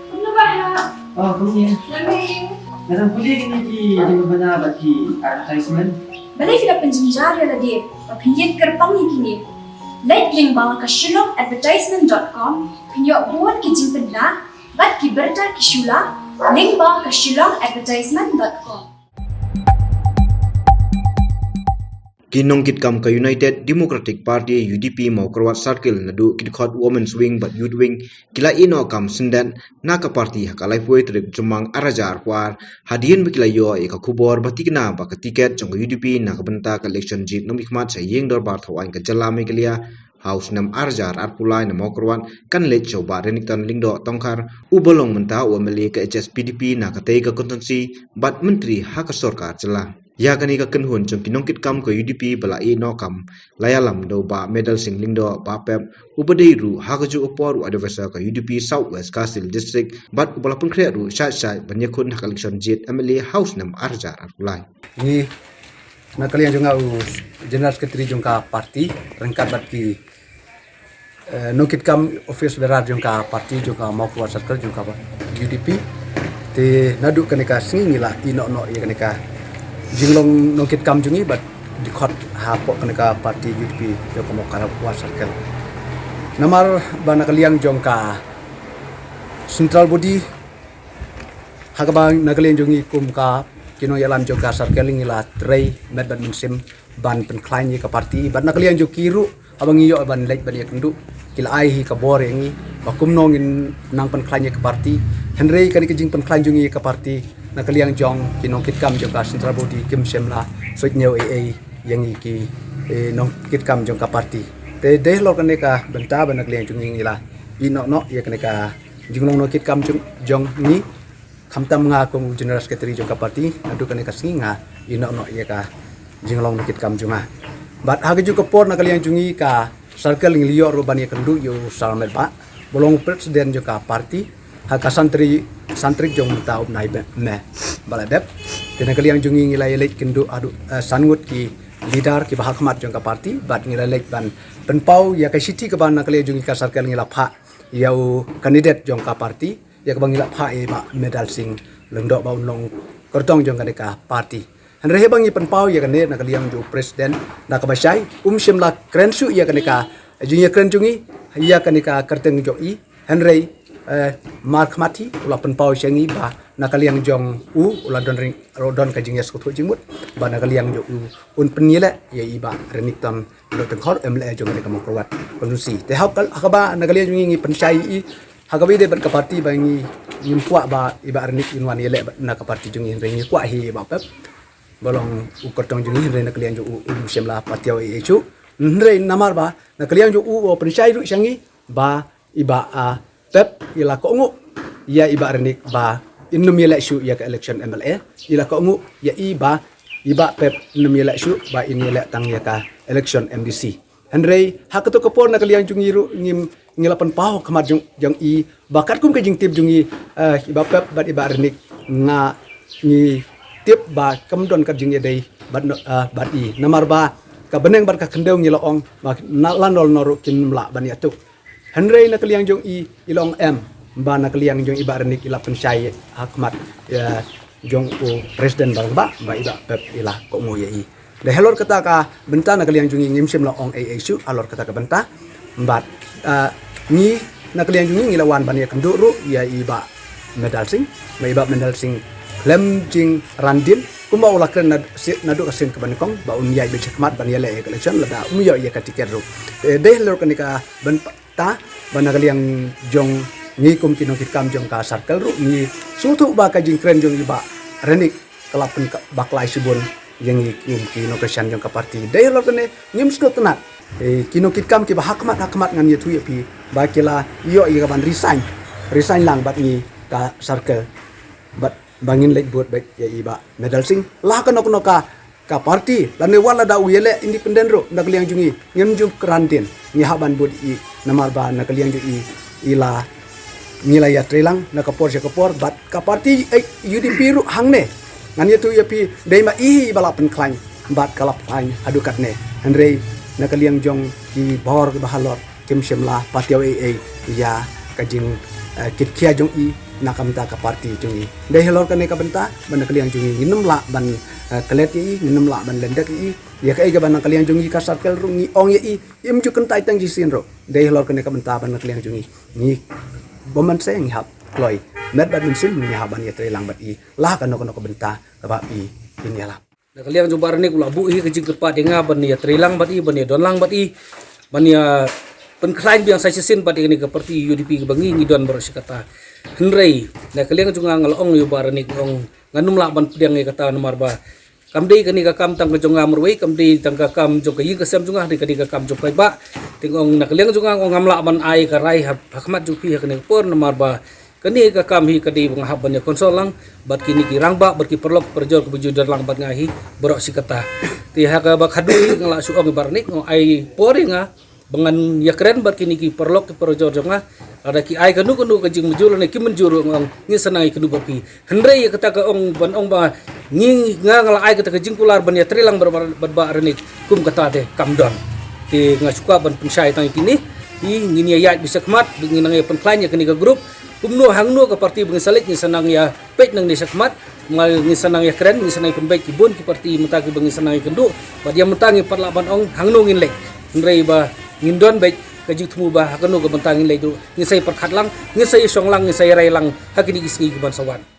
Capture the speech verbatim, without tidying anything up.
Kumno ba ha? Oh, kumne. Nga dang pule kine ki jingpynbna bad ki advertisement. Balei phi la pynjynjar ïa lade ba phin ïeng kyrpang ïa kine? Leit lyngba ka shillong advertisement dot com, phin ïoh bun ki jingpynbna bad ki bynta ki shu la, lyngba ka shillong advertisement dot com. Ki nongkitkam ka United Democratic Party, U D P, Mawkyrwat Circle naduh ki dkhot Women's Wing bad Youth Wing ki la ïeh noh kam syndet na ka party ha ka laiphew tarik Jymmang ar hajar arphew ar, hadien ba ki la ïoh ïa ka khubor ba thikna ba ka tiket jong ka U D P na ka bynta ka election jied nongmihkhmat sha ïing dorbar thaw aiñ ka jylla Meghalaya ha u snem ar hajar arphew lai na Mawkyrwat kan leit sha u Bah Renikton Lyngdoh Tongkhar, uba long mynta u M L A ka H S P D P na katei ka constituency bad myntri ha ka sorkar jylla. Ïa kane ka kynhun jong ki nongkitkam ka U D P ba la ïeh noh kam la ïalam da u Bah Medal Singh Lyngdoh, Bah Pep, uba dei ruh ha kajuh ka por u advisor ka U D P South West Khasi Hills District bad uba la pynkhreh ruh shait shait ban ïakhun ha ka election jied M L A ha u snem ar hajar arphew lai. Ngi na ka liang jong nga u General Secretary jong ka party ryngkat bad ki eh, nongkitkam office bearer jong ka party jong ka Mawkyrwat Circle jong ka U D P. Te naduh kane ka sngi ngi la ïeh noh noh ïa kane ka jinglong nongkitkam jong ngi bad dkhot hapoh kane ka party U D P jong ka Mawkyrwat Circle. Namar ba na ka liang jong ka central body, ha kaba na ka liang jong ngi kum ka ki nongïalam jong ka circle ngi la trei met bad mynsiem ban pynkhlaiñ ïa ka party bad na ka liang jong ki ruh haba ngi ïoh ban leit ban ïakynduh ki la ai hi ka bor ïa ngi ba kumno ngin nang pynkhlaiñ ïa ka party. Hynrei kane ka jingpynkhlaiñ jong ngi ïa ka party na ka liang jong ki nongkitkam jong ka central body kim shym la suidñiew ei ei ïa ngi ki, eh, nongkitkam jong ka party. Te dei halor kane ka bynta ba na ka liang jong ngi ngi la ïeh noh noh ïa kane ka jinglong nongkitkam jong, jong ngi. Khamtam nga kum u General Secretary jong ka party, naduh kane ka sngi nga ïeh noh noh ïa ka jinglong nongkitkam jong nga. Bad ha kajuh ka por na ka liang jong ngi ka circle ngi la ïoh ruh ban ïakynduh ïa u Sir Metbah, ba long u president jong ka party, ha ka san tarik, san tarik jong mynta u bnai May ba la dep. Te na ka liang jong ngi ngi la ïaleit kynduh haduh, eh, san ngut ki leader kiba hakhmat jong ka party, bad ngi la leit ban pynpaw ïa ka shithi kaba na ka liang jong ngi ka circle ngi la phah ïa u candidate jong ka party, ïa kaba ngi la phah ïa i Bah Medal Singh Lyngdoh ba un long kyrtong jong kane ka party. Hynrei haba ngi pynpaw ïa kane na ka liang jong u president na kaba shai, um shym la kren shuh ïa kane ka jingïakren jong ngi ïa kane ka kyrteng jong i. Hynrei, eh, markhmat hi u la pynpaw sha ngi ba na ka liang jong u u la don ring, u don ka jingïasngewthuh jingmut ba na ka liang jong u un pynïaleh ïa i Bah Renikton Lyngdoh Tongkhar, M L A jong kane ka Mawkyrwat constituency. Te ha ka, ha kaba na ka liang jong ngi ngi pynshai ïa i, ha kaba ïadei bad ka party ba ngi, ngim kwah ba i Bah Renik in wan ïaleh na ka party jong ngi, hynrei ngi kwah hi i Bah Pep ba long u kyrtong jong ngi, hynrei na ka liang jong u um shym la patiaw ei ei shuh. Hynrei namar ba na ka liang jong u u pynshai ruh sha ngi ba i Bah, ah, Pep i la kohnguh ïa i Bah Renik ba in ym ïaleh shuh ïa ka election M L A, i la kohnguh ïa i ba i Bah Pep in ym ïaleh shuh ba in ïaleh tang ïa ka election M D C. Hynrei ha kato ka por na ka liang jong ngi ruh ngim, ngi la pynpaw khmat jong, jong i ba katkum ka jingtip jong ngi, eh, i Bah Pep bad i Bah Renik nga ngi tip ba kam don ka jingïadei bad no, eh, bad i. Namar ba ka bneng bad ka khyndew ngi la ong ba na la nol nol ruh kin ym lah ban ïathuh. Hynrei na ka liang jong i i la ong em ba na ka liang jong i Bah Renik i la pynshai hakhmat, eh, jong u president ba rangbah ba i Bah Pep i la kohnguh ïa i. Te halor kata ka bynta na ka liang jong ngi ngim shym la ong ei ei shuh halor kata ka bynta. Bad, ah, ngi na ka liang jong ngi ngi la wan ban ïakynduh ruh ïa i Bah Medal Singh, ba i Bah Medal Singh khlem jingran dien kumba u la kren na, si, naduh ka sien kaba nyngkong ba un ïaid beit shakhmat ban ïaleh ïa ka election lada um ïoh ïa ka tiket ruh. Eh, dei halor kane ka bynta ba na ka liang jong ngi kum ki nongkitkam jong ka circle ruh ngi sngewthuh ba ka jingkren jong i Bah Renik ka la pynbakla shibun ïa ngi kum ki nongkyrshan jong ka party. Dei halor kane ngim sngewtynnat. Eh, ki nongkitkam kiba hakhmat hakhmat ngan ïathuh ïa phi ba ki la ïoh ïa ka ban resign, resign lang bad ngi ka circle bad ba ngin leit bud beit ïa i Bah Medal Singh. La kano kano ka, ka party lane wat lada u ïaleh independent ruh na ka liang jong ngi ngim ju kren dien, ngi hap ban bud ïa i namar ba na ka liang jong i i la, ngi la ïatrei lang na ka por sha ka por bad ka party, eh, U D P ruh hangne. Ngan ïathuh ïa phi dei ma i hi ba la pynkhlaiñ bad ka la pynkhlaiñ haduh katne. Hynrei na ka liang jong ki bor kiba halor Kim shym la patiaw ei ei ïa ka jing, eh, kit khia jong i na ka bynta ka party jong i. Dei halor kane ka bynta ba na ka liang jong i ngin ym lah ban, eh, klet ïa i, ngin ym lah ban lyndet ïa i. Ïa kaei kaba na ka liang jong i ka circle ruh ngi ong ïa i, im ju kyntait tang shisien ruh. Dei halor kane ka bynta ba na ka liang jong i ngi bym ban seng hap kloi met bad mynsiem ngi hap ban ïatrei lang bad i la kano kano ka bynta kaba i pynïalap. Na ka liang jong Bah Renik u la buh hi ka jingkyrpad ïa nga ban ïatrei lang bad i, ban ïadon lang bad i, ban ïa pynkhlaiñ biang sa shisien pat ïa kane ka party U D P kaba ngi ngi don baroh shi katta. Hynrei na ka liang jong nga nga la ong ïa u Bah Renik, nga ong ngan ym lah ban pdiang ïa kata namar ba kam dei kane ka kam tang ka jong nga marwei, kam dei tang ka kam jong ka ïing ka sem jong nga, dei ka dei ka kam jong paidbah. Te nga ong na ka liang jong nga nga ong ngam lah ban ai ka rai ha, ha khmat jong phi ha kane ka por namar ba kane ka kam hi ka dei ba nga hap ban ïa consult lang bad kine ki rangbah bad ki paralok parajor kiba ju don lang bad nga hi baroh shi katta. Te ha kaba khadduh hi nga la shu ong ïa u Bah Renik, nga ong ai por ïa nga ba ngan ïakren bad kine ki paralok ki parajor jong nga. Lada ki ai kano kano ka jingmynjur ne kim mynjur, nga ong ngin sa nang ïakynduh bad phi. Hynrei ïa kata ka ong ban ong ba ngi, nga nga la ai kata ka jingkular ban ïatrei lang bad, bad, bad Bah Renik kum kata te kam don. Te nga shu kwah ban pynshai tang ïa kine. Ngin ïa ïaid beit shakhmat, ngin nang ïa pynkhlaiñ ïa kane ka group. Kumno hangno ka party ba ngin sa leit, ngin sa nang ïa peit nangne shakhmat. Nga ngin sa nang ïakren, ngin sa nang ïa pynbeit ki bun ki party mynta kiba ngin sa nang ïakynduh. Bad ïa mynta ngi pat lah ban ong hangno ngin leit. Hynrei ba ngin don beit ka jingthmu ba ha kano ka bynta ngin leit ruh, ngin sa ïa pyrkhat lang, ngin sa ïa shong lang, ngin sa ïa rai lang ha kine ki sngi kiban sa wan.